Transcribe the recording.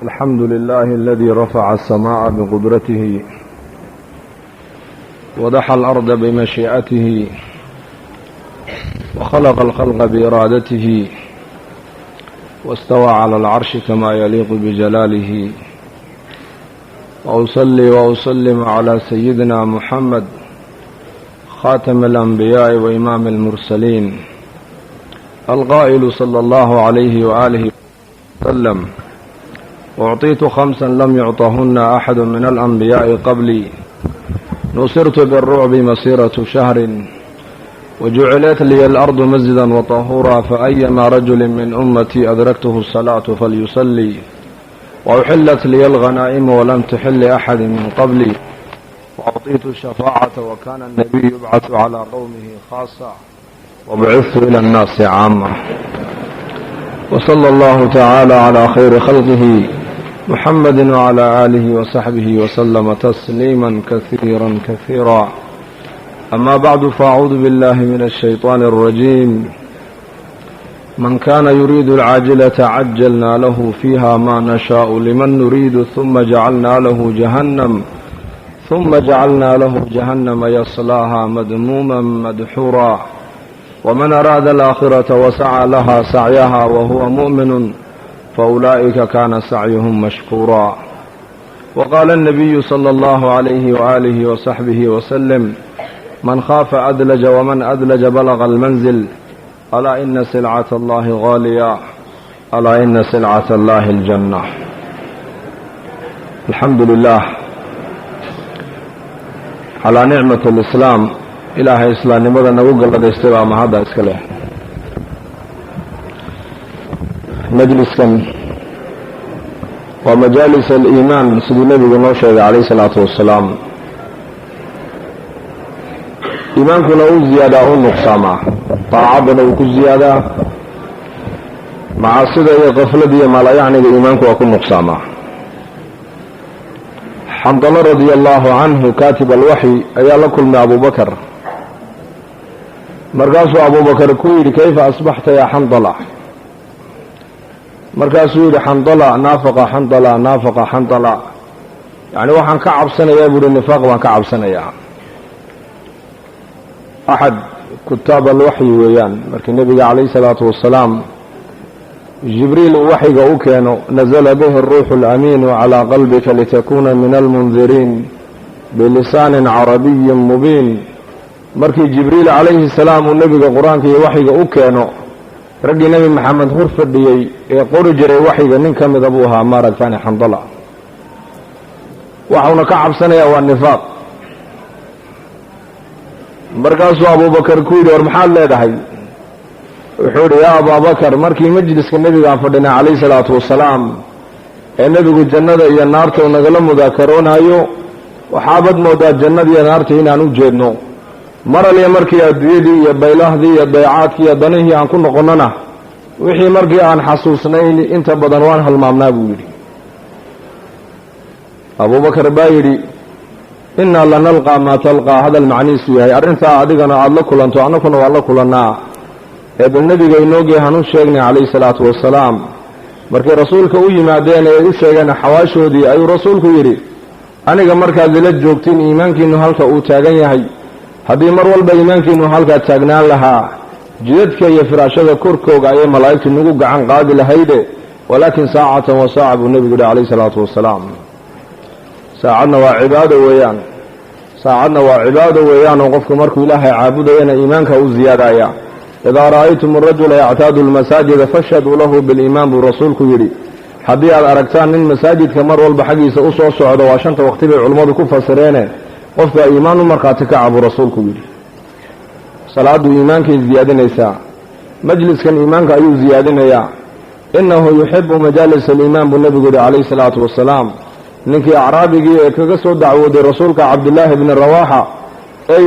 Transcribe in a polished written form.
الحمد لله الذي رفع السماء بقدرته ودحى الأرض بمشيئته وخلق الخلق بإرادته واستوى على العرش كما يليق بجلاله وأصلي وأسلم على سيدنا محمد خاتم الأنبياء وإمام المرسلين القائل صلى الله عليه وآله وسلم: أعطيت خمسا لم يعطهن أحد من الأنبياء قبلي، نصرت بالرعب مسيرة شهر، وجعلت لي الأرض مسجدا وطهورا، فأيما رجل من أمتي أدركته الصلاة فليصلي، وأحلت لي الغنائم ولم تحل لأحد من قبلي، وأعطيت الشفاعة وكان النبي يبعث على قومه خاصة وبعثت إلى الناس عامة. وصلى الله تعالى على خير خلقه محمد وعلى آله وصحبه وسلم تسليما كثيرا كثيرا. أما بعد، فأعوذ بالله من الشيطان الرجيم. من كان يريد العاجلة عجلنا له فيها ما نشاء لمن نريد، ثم جعلنا له جهنم ثم جعلنا له جهنم يصلاها مذموما مدحورا. ومن أراد الآخرة وسعى لها سعيها وهو مؤمن فأولئك كان سعيهم مشكورا. وقال النبي صلى الله عليه وآله وصحبه وسلم: من خاف أدلج، ومن أدلج بلغ المنزل. ألا إن سلعة الله غالية، ألا إن سلعة الله الجنة. الحمد لله calaa nicmat alislaam. Ilaahay islaamnimada nagu galladaystay baa mahadda iska leh. Majliskan waa majaalis aliimaan, siduu nebigu noo sheegay calayhi salaatu wassalaam. Iimaankuna uu ziyaadaa, uu nuqsaamaa, daacaddana uu ku ziyaadaa, macaasida iyo qaflada iyo maalayacniga iimaanku waa ku nuqsaamaa. Xandalo radia allahu canhu, kaatib alwaxyi, ayaa la kulmay Abubakar. Markaasuu Abubakar ku yidhi: "Kayfa asbaxta yaa Xandala?" Markaasuu yidhi Xandala: "Naafaqa Xandala, naafaqa Xandala." Yacni waxaan ka cabsanayaa, buuhi, nifaaq baan ka cabsanayaa. Axad kutaab alwaxyi weeyaan. Markii nebiga calayhi salaatu wasalaam Jibriil uu waxyiga u keeno, "Nazala bihi aruuxu alamiinu calaa qalbika litakuna min almundiriin bilisaanin carabiyin mubiin. Markii Jibriil calayhi salaam uu nebiga Qur-aanka iyo waxyiga u keeno, raggii Nebi Maxamed hor fadhiyey ee qori jiray waxyiga nin ka mida buu ahaa, maaragtani Xandala. Waxauna ka cabsanayaa waa nifaaq. Markaasuu Abubakar ku yidhi: "War maxaad leedahay?" Wuxuu yidhi: "Yaa Abaabakar, markii majliska nebigaan fadhinay calayhi salaatu wasalaam ee nebigu jannada iyo naarta uu nagala mudaakaroonaayo, waxaabad moodaa jannada iyo naarta inaan u jeedno. Maraliya markii adduunyadii iyo baylahdii iyo daycaadkii iyo danihii aan ku noqonnona, wixii markii aan xasuusnayn inta badan waan halmaamnaa," buu yidhi. Abubakar baa yidhi: "Innaa lanalqaa maa talqaa." Hadal macnihiisu yahay arrintaa adigana aada la kulanto, annakuna waan la kulannaa, ee bal nebiga inoogii hanu sheegnay calayhi salaatu wasalaam. Markay rasuulka u yimaadeen ee ay u sheegeen xawaashoodii, ayuu rasuulku yidhi: "Aniga markaad ila joogtiin iimaankiinu halka uu taagan yahay, haddii mar walba iimaankiinu halkaa taagnaan lahaa, jidadka iyo firaashada korkooga ayay malaa'igtu nagu gacan qaadi lahayde, walaakin saacatan wa saaca," buu nebigu yihi calayhi salaatu wasalaam. Saacadna waa cibaado weeyaan, saacadna waa cibaado weeyaan, oo qofku markuu Ilaahay caabudayana iimaanka u ziyaadaya. "Idaa ra'aytum arajula yactaadu almasaajida fashhaduu lahu biliimaan," buu rasuulku yidhi. Haddii aad aragtaan nin masaajidka mar walba xaggiisa u soo socdo, waa shanta waqti bay culimmadu ku fasireene, qofka iimaan u markhaati kaca, buu rasuulku yidhi. Salaaddu iimaankay ziyaadinaysaa, majliskan iimaanka ayuu ziyaadinayaa. "Innahu yuxibu majaalis aliimaan," buu nebigu yihi calayhi salaatu wasalaam. Ninkii acraabigii ee kaga soo dacwooday rasuulka, Cabdillaahi bni Rawaaxa, ee yidhi